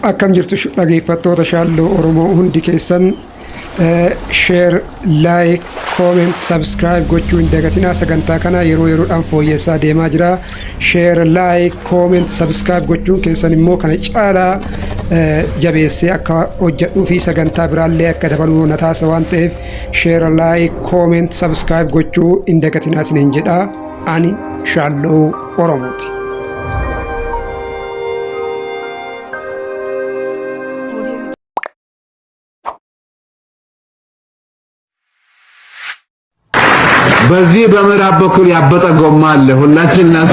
Akkam jirtu dhageeffattoota Shaalloo Oromoo hundi keessan share, like, comment, subscribe gochuu hin dagatinaa. Sagantaa kana yeroo yeroodhaan fooyyessaa deemaa jira. Share, like, comment, subscribe gochuun keessan immoo kana caalaa jabeessee akka hojjedhuu fi sagantaa biraallee akka dabaluu na taasisa waan ta'eef share, like, comment, subscribe gochuu hin dagatinaa isiniin jedha. Ani Shaalloo Oromooti. በዚህ በምዕራብ በኩል ያበጠ ጎማ አለ። ሁላችን ናት።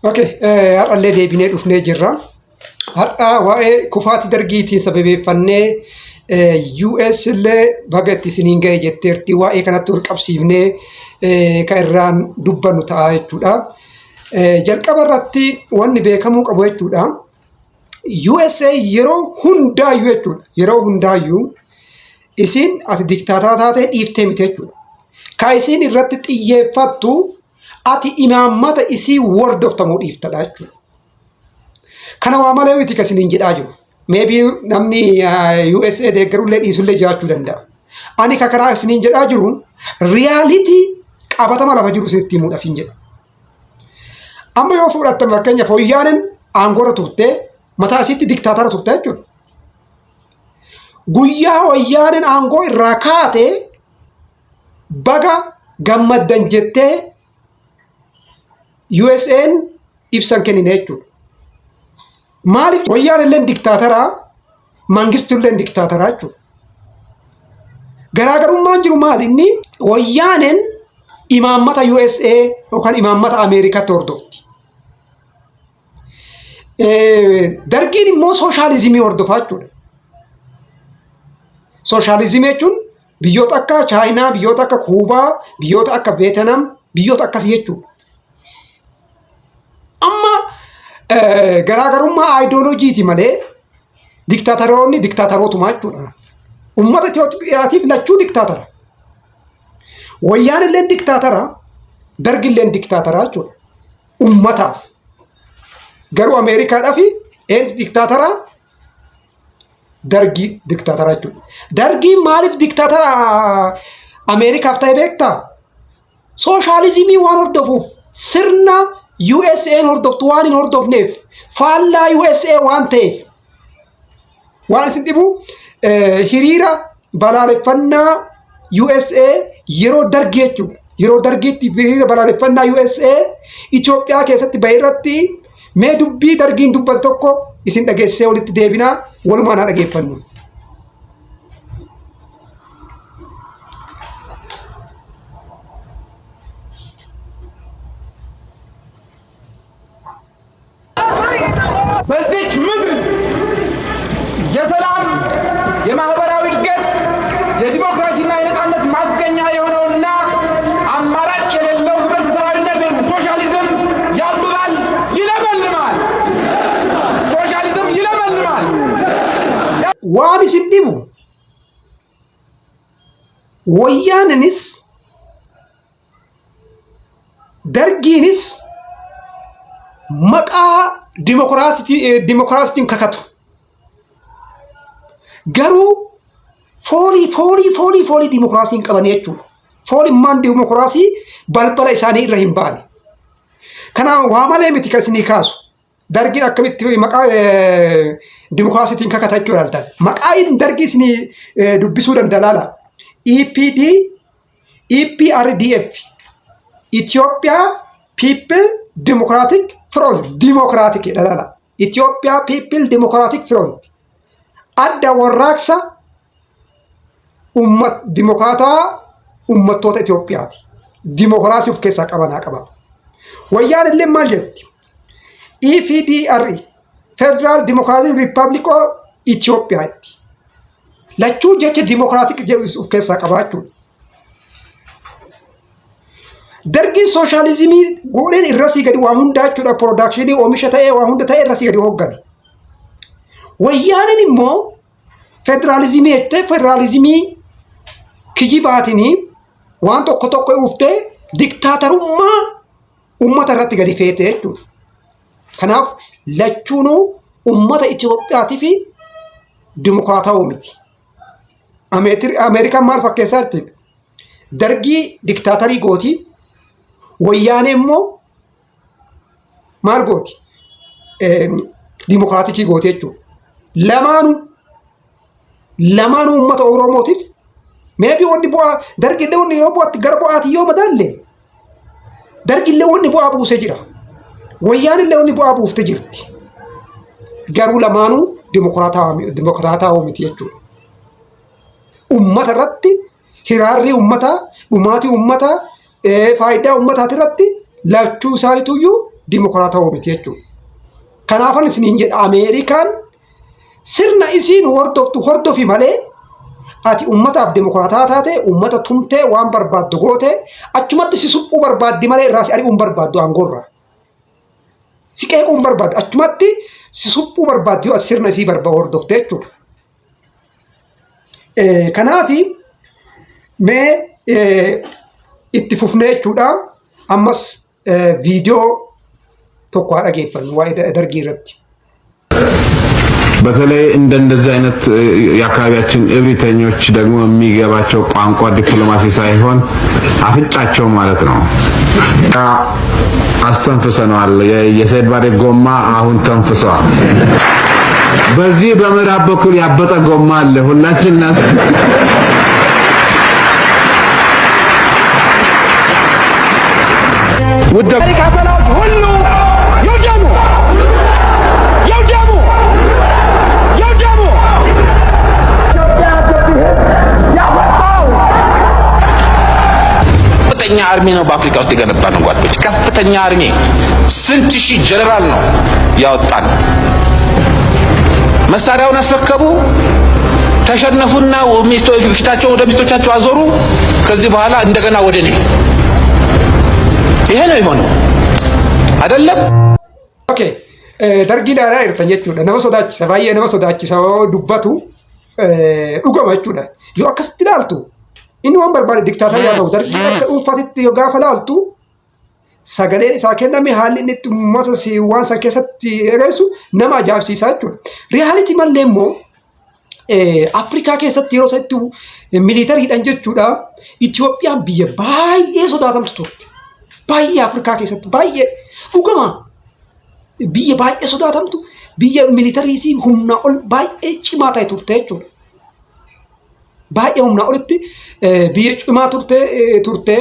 Okay, har'allee deebinee dhufnee jirra. Har'a waa'ee kufaatii dargiitiin sababeeffannee US illee baga itti isiniin ga'e jetteerti waa'ee kanatti wal qabsiifnee kan irraan dubbannu ta'a jechuudha. Jalqaba irratti wanni beekamuu qabu jechuudha. USA yeroo hundaayyuu jechuudha. Yeroo hundaayyuu isiin ati diktaataa taatee dhiiftee miti jechuudha. Ka isiin irratti xiyyeeffattu ati imaammata isii hordoftamoo dhiiftadha jechuudha. Kana waa malee miti kan isiniin jedhaa jiru. Maybe namni USA deeggarullee dhiisullee jiraachuu danda'a. Ani ka karaa isiniin jedhaa jiru riyaalitii qabatama lafa jiru isinitti himuudhaaf hin jedha. Amma yoo fudhattan fakkeenyaaf Wayyaaneen aangoorra turtee mataa isiitti diktaatara turte jechuudha. Guyyaa Wayyaaneen aangoo irraa kaate baga gammaddan jettee USA'n ibsan kennine jechuudha. Maaliif wayyaan illee diktaataraa mangistu illee diktaataraa jechuudha. Garaagarummaan jiru maali inni wayyaaneen imaammata USA yookaan imaammata Ameerikaatti hordofti. Dargiin immoo sooshaalizimii hordofaa jechuudha. Sooshaalizimii jechuun biyyoota akka Chaayinaa, biyyoota akka Kuubaa, biyyoota akka Veetanaam, biyyoota akkasii jechuudha. Amma garaagarummaa aayidooloojiiti malee diktaataroonni diktaatarootuma jechuudha. Uummata Itoophiyaatiif lachuu diktaatara. Wayyaan illee diktaatara, dargi illee diktaatara jechuudha. Uummataaf. Garuu Ameerikaadhaaf eenyu diktaatara? Dargii diktaatara jechuudha. Dargiin maaliif diktaatara Ameerikaaf ta'e beektaa? Sooshaalizimii waan hordofuuf sirna USA'n hordoftu waan hin hordofneef faallaa USA waan ta'eef waan isin dhibu hiriira balaaleffannaa USA yeroo dargii jechuudha. Yeroo dargiitti hiriira balaaleffannaa USA Itoophiyaa keessatti bahe irratti mee dubbii dargiin dubbate tokko isin dhageessisee walitti deebinaa walumaan haa dhageeffannu. በዚች ምድር የሰላም የማህበራዊ እድገት የዲሞክራሲና የነጻነት ማስገኛ የሆነውና አማራጭ የሌለው ህብረተሰባዊነት ወይም ሶሻሊዝም ያብባል፣ ይለመልማል። ሶሻሊዝም ይለመልማል። Waan isin dhibu Wayyaaninis dargiinis maqaa dimokiraasitiin kakatu. Garuu foolii foolii foolii foolii dimokiraasii hin qaban jechuudha. Foolimmaan dimokiraasii balbala isaanii irra hin baane. Kanaaf waa malee miti kan isinii kaasu. Dargiin akkamitti maqaa dimokiraasiitiin kakata jechuu ilaaltan. Maqaa inni dargii isinii dubbisuu danda'a laala. EPD, EPRDF, Ethiopia People Democratic Front, Democratic jedha laala. Ethiopia People Democratic Front. Adda warraaqsa ummat dimokiraataa ummattoota Itoophiyaati. Dimokiraasii of keessaa qabanaa qaba. Wayyaan illee maal jetti? EPDR Federal Democratic Republic of Ethiopia jetti. Lachuu jecha dimokiraatik jedhu of keessaa qaba jechuudha. Dargiin sooshaalizimii godheen irrasii gadi waa hundaa jechuudha. Piroodakshinii oomisha ta'ee waa hunda ta'ee irrasii gadi hooggane. Wayyaaneen immoo federaalizimii jettee federaalizimii kijibaatinii Waan tokko tokko uftee diktaatarummaa uummata irratti gadi feete jechuudha. Kanaaf lachuunuu uummata Itoophiyaatii fi dimokiraatawoo miti. Ameerikaan maal fakkeessaa jirti? Dargii diktaatarii gooti. Wayyaanee immoo maal gooti? Dimokiraatikii gooti jechuudha. Lamaanuu uummata Oromootiif maybe wanni bu'aa dargillee wanni yoo bu'aatti gara bu'aatti yoo madaalle, dargillee wanni bu'aa buusee jira. Wayyaanillee wanni bu'aa buuftee jirti. Garuu lamaanuu dimokiraatawaa miti jechuudha. Uummata irratti hiraarri uummataa, dhumaatii uummataa, faayidaa uummataati irratti lachuu isaaniituyyuu dimokiraatawaa miti jechuudha. Kanaafan isiniin jedha, Ameerikaan sirna isiin hordoftu hordofi malee, ati uummataaf dimokiraataa taate uummata tumtee waan barbaaddu goote achumatti si suphuu barbaaddi malee irraa si ari'uu hin barbaaddu aangoorraa. Si qeequu hin barbaaddu, achumatti si suphuu barbaaddi yoo ati sirna isii hordofte jechuudha. Kanaafi mee itti fufnee jechuudha, ammas viidiyoo tokko haa dhageeffannu waa'ee dargii irratti. በተለይ እንደዚህ አይነት የአካባቢያችን እብሪተኞች ደግሞ የሚገባቸው ቋንቋ ዲፕሎማሲ ሳይሆን አፍንጫቸው ማለት ነው። አስተንፍሰነዋል። የሰይድ ባሬ ጎማ አሁን ተንፍሰዋል። በዚህ በምዕራብ በኩል ያበጠ ጎማ አለ። ሁላችን ውድ ሁሉ ይውደሙ፣ ይውደሙ፣ ይውደሙ። ኢትዮጵያ ያወጣው ከፍተኛ army ነው በአፍሪካ ውስጥ የገነባነው ጓዶች፣ ከፍተኛ army፣ ስንት ሺህ ጀነራል ነው ያወጣን። መሳሪያውን አስረከቡ፣ ተሸነፉና ፊታቸውን ወደ ሚስቶቻቸው አዞሩ። ከዚህ በኋላ እንደገና ወደ እኔ። ይሄ ነው የሆነው አይደለም። Okay, dargii ilaalaa jirtan jechuudha. Nama sodaachisa, baay'ee nama sodaachisa yoo dubbatu dhugama jechuudha. Yoo akkasitti ilaaltu inni waan barbaade diktaatarii haa ta'u, dargii akka dhuunfaatitti yoo gaafa ilaaltu sagaleen isaa kenname, haalli inni itti uummata waan san keessatti ereessu nama ajaa'ibsiisaa jechuudha. Reality malee immoo Afrikaa keessatti yeroo isatti militarydhaan jechuudha, Itoophiyaan biyya baay'ee sodaatamtu turte. Baay'ee Afrikaa keessatti baay'ee dhugama biyya baay'ee sodaatamtu, biyya military humnaa ol baay'ee cimaa ta'e turte jechuudha. Baay'ee humnaa olitti biyya cimaa turte.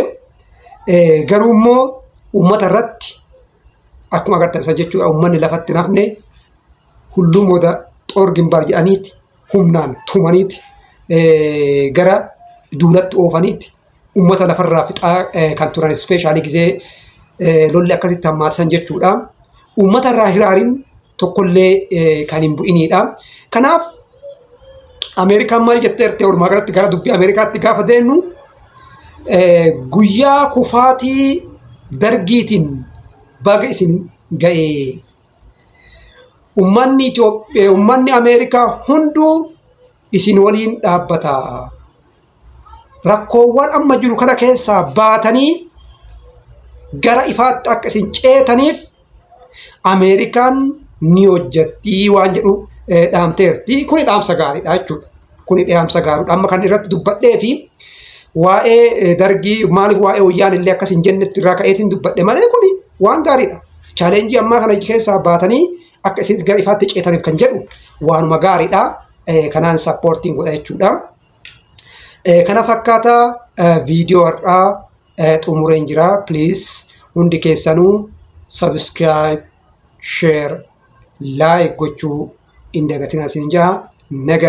Garuu immoo uummata irratti akkuma agartan isa jechuudha, uummanni lafatti nafne ሁሉም ወደ ጦር ግንባር jedhaniiti humnaan tumaniiti gara duulatti oofaniiti uummata lafarraa fixaa kan turan, especially gizee lolli akkasitti hammaatisan jechuudha. Uummata irraa hiraariin tokkollee kan hin bu'iniidha. Kanaaf Ameerikaan maal jetteerte? Walumaa galatti gara dubbii Ameerikaatti gaafa deemnu, guyyaa kufaatii dargiitiin baga isin ga'ee. Uummanni Itoophiyaa, uummanni Ameerikaa hunduu isin waliin dhaabbata. Rakkoowwan amma jiru kana keessaa baatanii gara ifaatti akka isin ceetaniif Ameerikaan ni hojjetti waan jedhu dhaamteerti. Kuni dhaamsa gaariidha jechuudha. Kuni dhaamsa gaariidha. Amma kan irratti dubbadhee fi waa'ee dargii maaliif waa'ee wayyaan illee akkas hin jennetti irraa ka'eetiin dubbadhe malee kuni waan gaariidha. Challenge ammaa kana keessaa baatanii akka isin gara ifaatti ceetaniif kan jedhu waanuma gaariidha. Kanaan supportiin godha jechuudha. Kana fakkaataa viidiyoo har'aa xumureen jira. Please hundi keessanuu subscribe, share, like gochuu hin dagatinaa isin jaha. Nagaa.